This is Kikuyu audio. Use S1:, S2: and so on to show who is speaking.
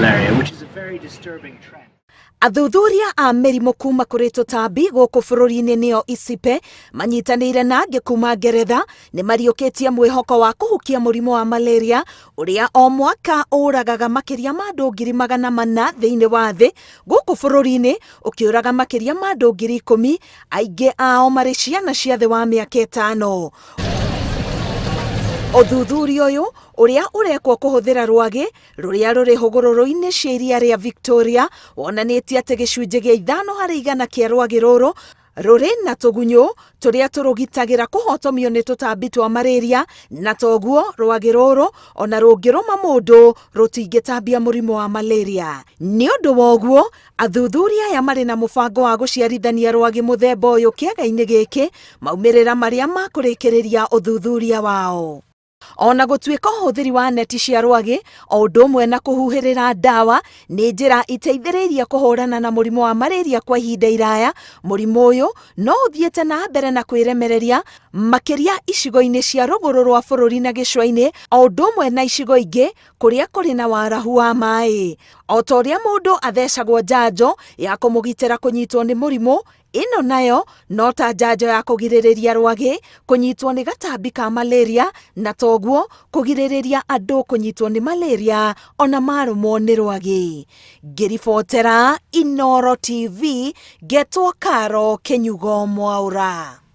S1: malaria, which is a very disturbing trend.
S2: Athuthuria a mĩrimũ kuma kũrĩ tũtambi gũkũ bũrũri-inĩ nĩo ICIPE manyitanĩire na angĩ kuma Ngeretha nĩ mariũkĩtie mwĩhoko wa kũhukia mũrimũ wa malaria ũrĩa o mwaka ũragaga makĩria ma andũ 400,000 thĩinĩ wa thĩ gũkũ bũrũri-inĩ ũkĩũraga makĩria ma andũ 10,000 aingĩ ao marĩ ciana cia thĩ wa mĩaka 5. Ũthuthuria ũyũ ũrĩa ũrekwo kũhũthĩra rwagĩ rũrĩa rũrĩ hũgũrũrũ-inĩ cia iria rĩa Victoria wonanĩtie atĩ gĩcunjĩ gĩa 5% kĩa rwagĩ rũrũ rũrĩ na tũgunyũ tũrĩa tũrũgitagĩra kũhotomio nĩ tũtambi twa malaria na toguo rwagĩ rũrũ ona rũngĩrũma mũndũ rũtingĩtambia mũrimũ wa malaria. Nĩ ũndũ wa ũguo athuthuria aya marĩ na mũbango wa gũciarithania rwagĩ mũthemba ũyũ kĩaga-inĩ gĩkĩ maumĩrĩra marĩa makũrĩkĩrĩria ũthuthuria wao. Ona gũtuĩka ũhũthĩri wa neti cia rwagĩ o ũndũ ũmwe na kũhuhĩrĩra ndawa nĩ njĩra iteithĩrĩirie kũhũrana na mũrimũ wa malaria kwa ihinda iraya, mũrimũ ũyũ no ũthiĩte na mbere na kwĩremereria makĩria icigo-inĩ cia rũgũrũ rwa bũrũri na gĩcũa-inĩ o ũndũ ũmwe na icigo ingĩ kũrĩa kũrĩ na warahu wa maĩ. O ta ũrĩa mũndũ athecagwo njanjo ya kũmũgitĩra kũnyitwo nĩ mũrimũ, ĩno nayo no ta njanjo ya kũgirĩrĩria rwagĩ kũnyitwo nĩ gatambi ka malaria na toguo kũgirĩrĩria andũ kũnyitwo nĩ malaria ona marũmwo nĩ rwagĩ. Ngĩribotera Inooro TV, ngetwo Karo Kĩnyugo Mwaũra.